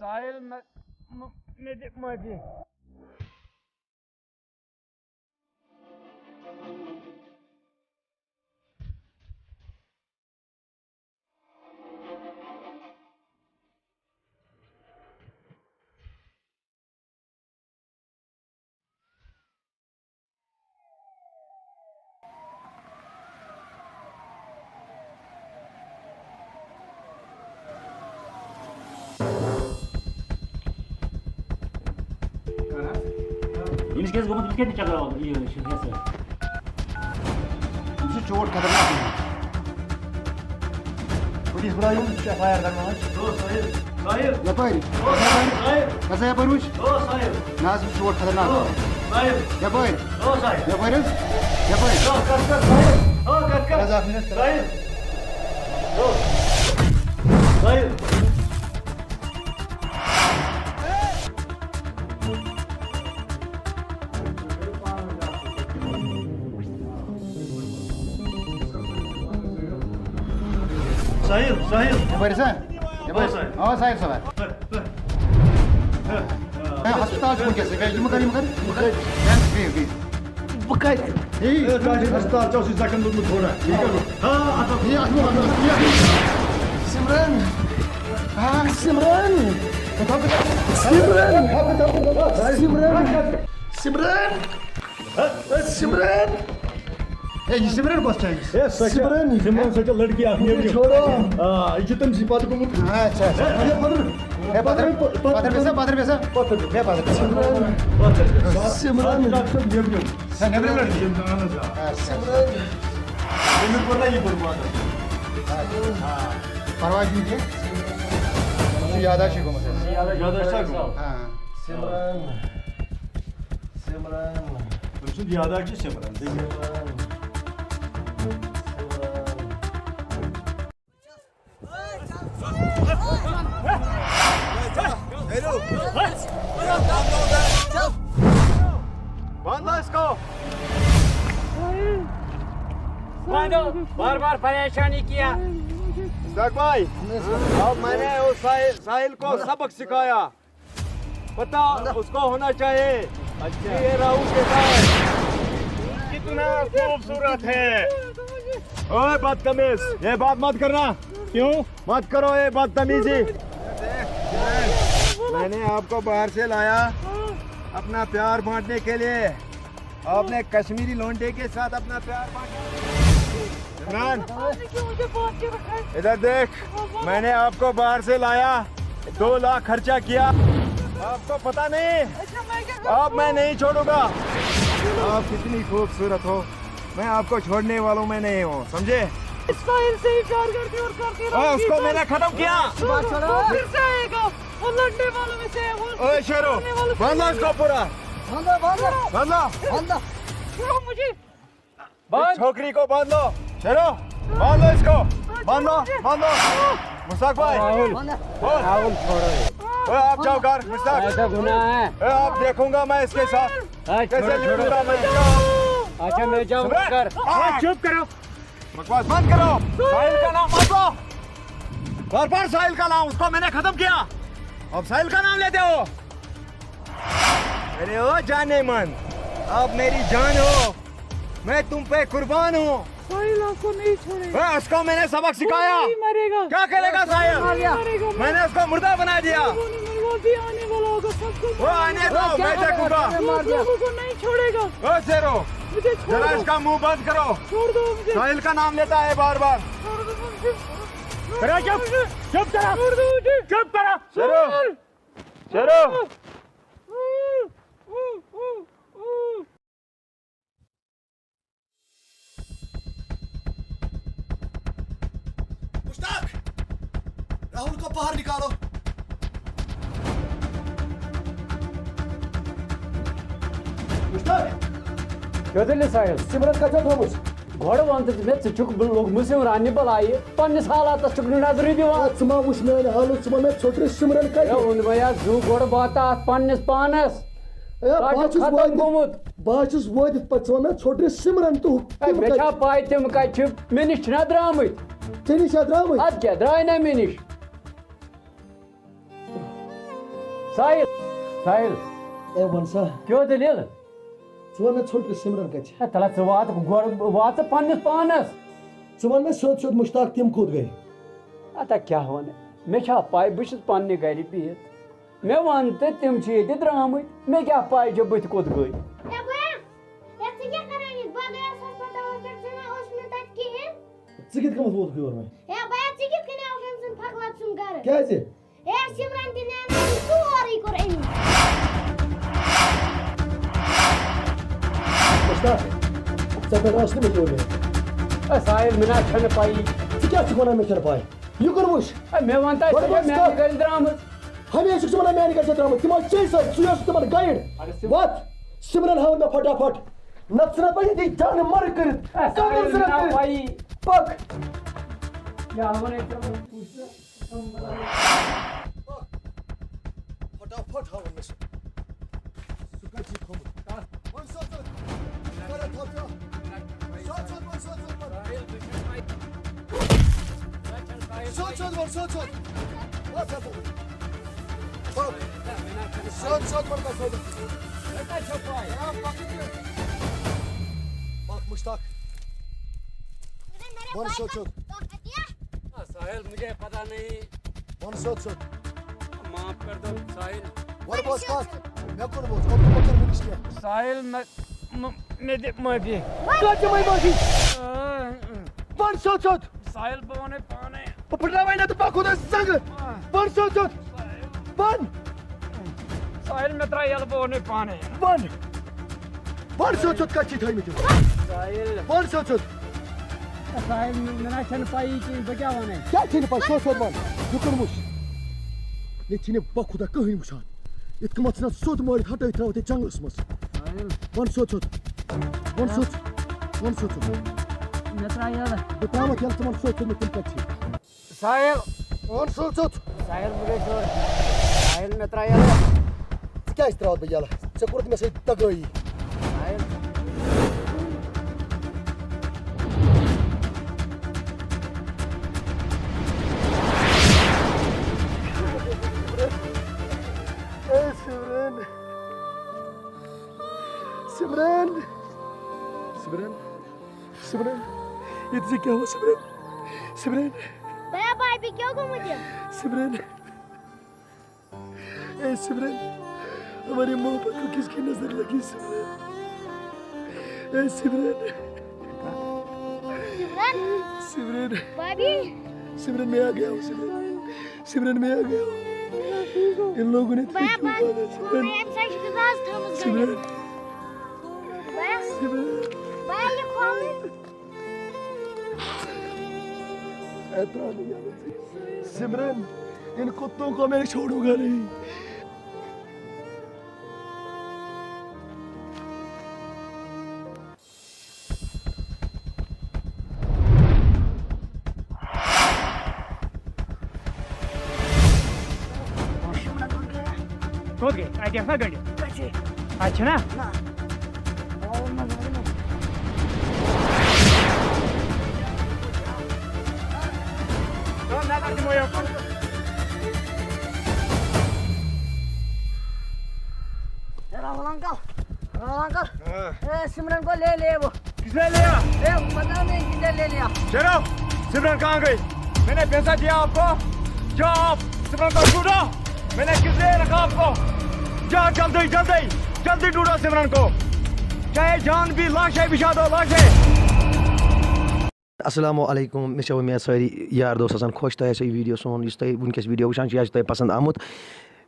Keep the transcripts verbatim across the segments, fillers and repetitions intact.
ساحل، مےٚ، مےٚ، مےٚ دِ معٲفی۔ أمِس کیٛازِ گوٚمُت؟ أمِس کیٛازِ نہٕ چکراوان یہِ شِنہٕ سۭتۍ؟ أمِس چھُ چوٹ خطرناک گوٚمُت۔ پُلیٖس بُلٲیِو، یہِ چھُ ایف آی آر کرناوان۔ یَپٲرۍ۔ گژھا یَپٲرۍ وٕچھ۔ نہ حظ، أمِس چھُ چوٹ خطرناک۔ یَپٲرۍ۔ یَپٲرۍ حظ۔ یَپٲرۍ۔ ترٛےٚ حظ اَکھ مِنٹ۔ ساحل، ساحل۔ یَپٲرۍ سا؟ یَپٲرۍ۔ آ، ساحل۔ آ، ساحل صٲب۔ ہے، ہسپتال چھُ وٕنکیٚس۔ ہے، یہِ مہٕ کر، یہِ مہٕ کر، یہِ مہٕ کر۔ بِہِو، بِہِو۔ بہٕ کَتہِ؟ ہے، ہے، تۄہہِ چھُ ہسپتال، ژےٚ اوسُے زخم لوٚگمُت تھوڑا۔ یہِ کر۔ ہاں، اَتھ ہا۔ ہے، اَتھ ہا۔ سمرن۔ ہاں، سمرن۔ سمرن۔ سمرن۔ سمرن۔ ہے، یہِ سمرن کۄس چھےٚ؟ ہے، سۄ چھےٚ سمرن۔ سمرن، سۄ چھےٚ لڑکی اکھ نیبرِم۔ چھوڑو۔ آ، یہِ چھُ تٔمۍ سٕے پتہٕ گوٚمُت۔ اچھا، اچھا۔ ہے، ہے، پتہٕ، ہے، پتہٕ، پتہٕ بیٚہہ سا، پتہٕ بیٚہہ سا۔ پتہٕ بیٚہہ۔ ہے، پتہٕ۔ سمرن۔ پتہٕ۔ سمرن۔ سۄ نیبرِم لڑکی۔ اہن حظ، آ۔ اچھا۔ سمرن۔ تٔمۍ کوٚر نا یہِ کوٚر پانہٕ۔ آ، پرواے چھُنہٕ کینٛہہ۔ یہِ چھُ یاداشی گوٚمُت اَسہِ۔ یاداشی چھا گوٚمُت؟ آ۔ سمرن۔ سمرن۔ تٔمۍ سُنٛد یاداشت چھُ سمرن۔ سمرن۔ سمرن۔ باندھ لا اس کو۔ باندھو، بار بار پریشانی کیا؟ مشتاق بھائی، اب میں نے اس ساحل، ساحل کو سبق سکھایا۔ پتا اس کو ہونا چاہیے کہ یہ راہو کیسا ہے۔ کتنا خوبصورت ہے۔ اوے بدتمیز، یہ بات مت کرنا۔ کیوں؟ مت کرو یہ بدتمیزی۔ میں نے آپ کو باہر سے لایا اپنا پیار بانٹنے کے لیے۔ آپ نے کشمیری لونڈے کے ساتھ اپنا پیار بانٹا۔ عمران، آپ نے کیوں مجھے باہر کے رکھا ہے؟ ادھر دیکھ، میں نے آپ کو باہر سے لایا، دو لاکھ خرچہ کیا۔ آپ کو پتا نہیں؟ اچھا، میں کیا کروں؟ آپ، میں نہیں چھوڑوں گا۔ آپ کتنی خوبصورت ہو، میں آپ کو چھوڑنے والوں میں نہیں ہوں، سمجھے؟ اس ساحل سے ہی پیار کرتی اور کرتی رہوں گی۔ اس کو میں نے ختم کیا۔ وہ پھر سے آئے گا، وہ لڑنے والوں میں سے ہے، وہ اوے شیرو، لڑنے والوں سے باندھ لا اس کو پورا۔ باندھ لا، باندھ لا۔ باندھ لا۔ باندھ لا۔ چھوڑو مجھے۔ باندھ۔ چھوکری کو باندھ لو۔ شیرو، باندھ لو اس کو۔ باندھ لو، باندھ لو۔ مشتاق بھائی۔ راہل، بول۔ راہل چھوڑو یہ۔ اوے، آپ جاؤ گھر، مشتاق۔ ایسا گناہ ہے۔ اوے، آپ دیکھوں گا میں اس کے ساتھ اے، کیسے چھوڑو، چھوڑو۔ لپٹوں گا میں اس کو۔ اچھا، میں جاؤں گھر۔ اوے، چپ کرو۔ بکواس بند کرو۔ ساحل کا نام مت لو۔ بار بار ساحل کا نام، اس کو میں نے ختم کیا۔ اب ساحل کا نام لیتے ہو۔ ارے او جانے من، آپ میری جان ہو، میں تم پہ قربان ہوں۔ ساحل آپ کو نہیں چھوڑے گا۔ اے، اس کو میں نے سبق سکھایا۔ وہ نہیں مرے گا۔ کیا کرے گا ساحل؟ وہ نہیں مرے گا۔ میں نے اس کو مردہ بنا دیا۔ وہ نہیں مرے گا۔ وہ بھی آنے والا ہوگا، سب کو وہ آنے دو، میں دیکھوں گا۔ وہ لوگوں کو نہیں چھوڑے گا۔ او شیرو، مجھے چھوڑ ذرا دو۔ اس کا منہ بند کرو۔ چھوڑ دو مجھے۔ ساحل کا نام لیتا ہے بار بار۔ چھوڑ دو مجھے۔ کرو چپ، چپ کرو۔ چھوڑ دو مجھے۔ چپ کرو۔ شیرو، شیرو۔ مشتاق، راہل کو باہر نکالو۔ مشتاق۔ کیٛاہ دٔلیٖل ساحل؟ سمرن کتہِ چھو تھٲومٕژ؟ گۄڈٕ وَن تہٕ مےٚ، ژٕ چھُکھ بہٕ لوٚگمُت سِمرانہِ بَلایہِ، پننِس حالاتس چھُکھ نہٕ نظرٕے دِوان۔ اے، ژٕ ما وٕچھ میٛانہِ حالُت، ژٕ ما مےٚ ژھوٚٹرِ سِمرن کتہِ؟ ہے، اوٚن وۄنۍ اَتھ زُو گۄڈٕ بَتہٕ اَتھ پننِس پانس۔ اے، ژٕ بہٕ ہا چھُکھ چھُس ختم وٲتِتھ، گوٚمُت۔ بہٕ ہا چھُس وٲتِتھ پتہٕ، ژٕ وَن مےٚ ژھوٚٹرِ سِمرن تہٕ ہُہ ہے، تِم مےٚ کتہِ چھا چھِ؟ پاے تِم کتہِ چھِ؟ مےٚ نِش چھِنہ درٛامٕتۍ۔ اَدٕ کیٛاہ، درٛاے نہ مےٚ نِش۔ ساحل، ساحل، اے وَن سا۔ کیٛاہ دٔلیٖل؟ ژٕ وَن مےٚ ژھوٚٹرِ سِمرَن کَتہِ چھِ؟ ہے تَلہ ژٕ وات گۄڈٕ، وات ژٕ پنٛنِس پانَس۔ ژٕ وَن مےٚ سیوٚد سیوٚد مُشتاق، تِم کوٚت گٔے؟ ہتا کیٛاہ وَنہٕ؟ مےٚ چھا پَے بہٕ چھُس پنٛنہِ گَرِ بِہِتھ؟ مےٚ وَن تہٕ تِم چھِ ییٚتہِ درٛامٕتۍ، مےٚ کیٛاہ پَے چھِ بہٕ تہِ کوٚت گٔے؟ ہے بیا، ہے ژٕ کیٛاہ کَران ییٚتہِ؟ بغٲر ہسپتالَس پٮ۪ٹھ ژٕ نہ اوس نہٕ تَتہِ کِہیٖنۍ۔ ژٕ کِتھ کٔنۍ ووتُکھ یور وۄنۍ؟ ہے بیا، ژٕ کِتھ کٔنۍ آوُکھ أمۍ سُنٛد پھۄکہٕ لَتہٕ سُنٛد گَرٕ؟ کیٛازِ؟ ہے، سِمرَن تہِ نینَے سورُے کوٚر أمی۔ مُشتاق، ژےٚ پٮ۪ٹھ ٲس نہٕ مےٚ یورٕ یِنۍ۔ اے ساحل، مےٚ نہ چھَنہٕ پَیی۔ ژٕ کیٛاہ چھُکھ وَنان مےٚ چھَنہٕ پَے؟ یہِ کُن وٕچھ۔ اے، مےٚ وَن تہٕ اَسہِ گۄڈٕ یہِ وٕچھ میٛانہِ کَتھ۔ گَرِ درٛامٕژ۔ ہمیشہِ چھُکھ ژٕ وَنان میٛانہِ گَرِ چھےٚ درٛامٕژ۔ تِم ٲسۍ ژےٚ سۭتۍ، ژٕے اوسُکھ تِمَن گایِڈ۔ اَدٕ سِم- وَتھ، سِمرَن ہاوُن مےٚ پھٹافٹ۔ نَتہٕ ژٕ نہ پَے ییٚتی جانہٕ مَرٕ کٔرِتھ۔ اے، ساحل، قتل ژٕ نہ مےٚ نہ کٔرِتھ۔ پَیی۔ پَک۔ کیٛاہ وَنَے ژےٚ؟ پَک۔ پھٹافٹ ہاوُن مےٚ سُہ۔ سُہ کَتہِ چھُے تھوٚمُت؟ کَتھ؟ وَن سا ژٕ۔ کَرٕ تھاو ژٕ۔ سا ژٕ، وَن سا ژٕ، وَن۔ سیوٚد سیوٚد وَن، سیوٚد سیوٚد۔ وَن سا ژٕ۔ پَک۔ سیوٚد سیوٚد وَن، کَتھ سیوٚد۔ پَک مُشتاق۔ وَن سیوٚد سیوٚد۔ ساحل، مجھے پتا نہیں۔ وَن سیوٚد سیوٚد۔ معاف کر دو ساحل۔ وَن بوز کَتھ۔ مےٚ کوٚر بوز۔ اوٚبدُل بکر مےٚ نِش کینٛہہ۔ ساحل، مےٚ، م-، مےٚ دِ معٲفی۔ کَتھ دِمَے معٲفی؟ آ، وَن سیوٚد سیوٚد۔ ساحل، بہٕ وَنَے پانَے۔ بہٕ پھٕٹراوَے نہ تہٕ پَکھ کوٗتاہ زنٛگہٕ۔ آ۔ وَن سیوٚد سیوٚد۔ وَن۔ ساحل، مےٚ ترٛاو یَلہٕ، بہٕ وَنَے پانَے۔ وَن۔ وَن سیوٚد سیوٚد کَتہِ چھِ تھٲیمٕتۍ یِم؟ ساحل۔ وَن سیوٚد سیوٚد۔ ساحل، مےٚ، مےٚ نہ چھَنہٕ پَیی کِہیٖنۍ، بہٕ کیٛاہ وَنَے؟ کیٛاہ چھِنہٕ پَے؟ سیوٚد سیوٚد وَن۔ یہِ کُن وٕچھ۔ ییٚتہِ چھِنہٕ بہٕ خۄدا کٕہٕنۍ وٕچھان۔ یِتھ کٔنۍ چھِنہ سیوٚد مٲرِتھ ہَٹٲیِتھ ترٛٲوِتھ ییٚتہِ جنٛگلَس منٛز۔ ساحل۔ وَن سیوٚد سیوٚد۔ وَن سیوٚد۔ وَن سیوٚد سیوٚد۔ مےٚ ترٛاو یَلہٕ۔ بہٕ ترٛاوَتھ یَلہٕ، ژٕ وَن سیوٚد سیوٚد مےٚ تِم کَتہِ چھِ۔ ساحل۔ وَن سیوٚد سیوٚد۔ ساحل، مجھے چھوڑ۔ ساحل، مےٚ ترٛاو یَلہٕ۔ ژٕ کیٛازِ ترٛاوَتھ بہٕ یَلہٕ؟ ژےٚ کوٚرُتھ مےٚ سۭتۍ دَگٲیی۔ ساحل۔ اے سِمرَن۔ سِمرَن۔ سِمرَن۔ سِمرَن۔ ییٚتہِ ژےٚ کیٛاہ اوس سِمرَن؟ سِمرَن۔ بیا بھابھی کیوں گوٚمُت یہِ؟ سِمرَن۔ اے سِمرَن، ہماری محبت کو کس کی نظر لگی سِمرَن؟ اے سِمرَن۔ سِمرَن۔ سِمرَن۔ بھابھی۔ سِمرَن، میں آ گیا ہوں سِمرَن۔ سِمرَن، میں آ گیا ہوں۔ ان لوگوں نے تجھے بیا، کیوں بیا۔ مارا سِمرَن؟ میں أمِس اَسہِ چھِ گِلاس تھٲومٕژ سِمرَن۔ گَرِ۔ بیا۔ سِمرَن۔ بیا، یہِ کھولٕے۔ اے ترٛاو نہٕ یَلہٕ ژٕ۔ سِمرَن، ان کتوں کو میں چھوڑوں گا نہیں۔ کوٚت گٔے؟ اَتہِ ٲس نا گٔنٛڈِتھ؟ کَتہِ چھِ؟ اَتہِ چھِنہ؟ نہ۔ نظر دِمو یَپٲرۍ۔ A Rahul uncle, Rahul uncle. ہاں۔ اے سِمرَن کو لے لے وہ۔ کس نے لیا؟ اے پتہ نہیں کس نے لے لیا۔ شیرو، سمرن کہاں گئی؟ میں نے پیسہ دیا آپ کو؟ کیا آپ سمرن کو ڈھونڈو؟ میں نے کس لیے رکھا آپ کو؟ جا جلدی، جلدی، جلدی ڈھونڈو سمرن کو۔ چاہے جان بھی، لاشیں بچھا دو، لاشیں۔ السلام علیکم، مےٚ چھِ اُمید سٲری یار دوس آسان خۄش۔ تۄہہِ آسیو یہِ ویٖڈیو سون، یُس تۄہہِ وٕنکیٚس ویٖڈیو وٕچھان چھِو، یہِ آسہِ تۄہہِ پسنٛد آمُت۔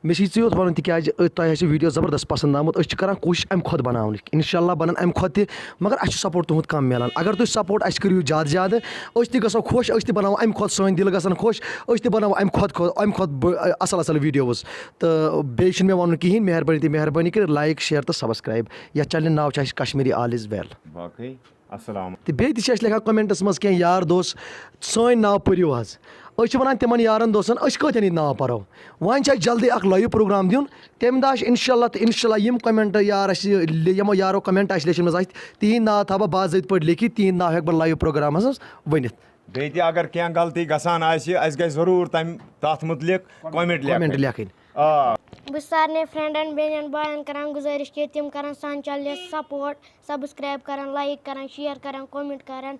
مےٚ چھِ یہِ ژٕے یوت وَنُن، تِکیٛازِ تۄہہِ آسہِ ویٖڈیو زبردست پسنٛد آمُت۔ أسۍ چھِ کران کوٗشِش اَمہِ کھۄتہٕ بَناونٕکۍ۔ اِنشاء اللہ بَنَن اَمہِ کھۄتہٕ تہِ، مگر اَسہِ چھُ سپورٹ تُہُنٛد کَم مِلان۔ اگر تُہۍ سپورٹ اَسہِ کٔرِو زیادٕ زیادٕ، أسۍ تہِ گژھو خۄش، أسۍ تہِ بَناوو اَمہِ کھۄتہٕ، سٲنۍ دِل گژھن خۄش، أسۍ تہِ بَناوو اَمہِ کھۄتہٕ کھۄ-، اَمہِ کھۄتہٕ بٔ-، اَصٕل اَصٕل ویٖڈیوز۔ تہٕ بیٚیہِ چھُنہٕ مےٚ وَنُن کِہیٖنۍ، مہربٲنی تہٕ مہربٲنی کٔرِتھ like، share تہٕ subscribe۔ یَتھ چینلہِ ناو چھُ اَسہِ کشمیٖری All Is Well۔ باقٕے۔ السلام۔ تہٕ بیٚیہِ تہِ چھِ اَسہِ لیکھان کمنٹس منٛز کینٛہہ یار دوس، سٲنۍ ناو پٔرِو حظ۔ أسۍ چھِ وَنان تِمن یارن دوستن، أسۍ کۭتٮ۪ن ییٚتہِ ناو پَرو؟ وۄنۍ چھُ اَسہِ جلدی اکھ live program دیُن، تَمہِ دۄہ آسہِ اِنشاء اللہ، تہٕ اِنشاء اللہ یِم کمنٹ یار اَسہِ لے-، یِمو یارو کمنٹ اَسہِ لیچھمٕژ آسہِ، تِہِنٛدۍ ناو تھاوٕ بہٕ باضٲبطہٕ پٲٹھۍ لیکھِتھ، تِہِنٛدۍ ناو ہٮ۪کہٕ بہٕ live programس منٛز ؤنِتھ۔ بیٚیہِ تہِ اگر کینٛہہ غلطی گژھان آسہِ، اَسہِ گژھِ ضروٗر تَمہِ، تَتھ مُتعلِق کمنٹ کمنٹ لیکھٕنۍ۔ لیکھٕنۍ۔ آ۔ بہٕ چھُس سارنٕے friendن، بیٚنٮ۪ن، باین کران گُزٲرِش کہِ تِم کرن سانہِ channelہِ support، subscribe کرن، like کرن، share کرن، comment کرن،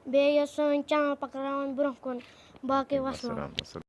بیٚیہِ سٲنۍ channel پکناوان برونٛہہ کُن۔ باقٕے وسلام۔ السلام۔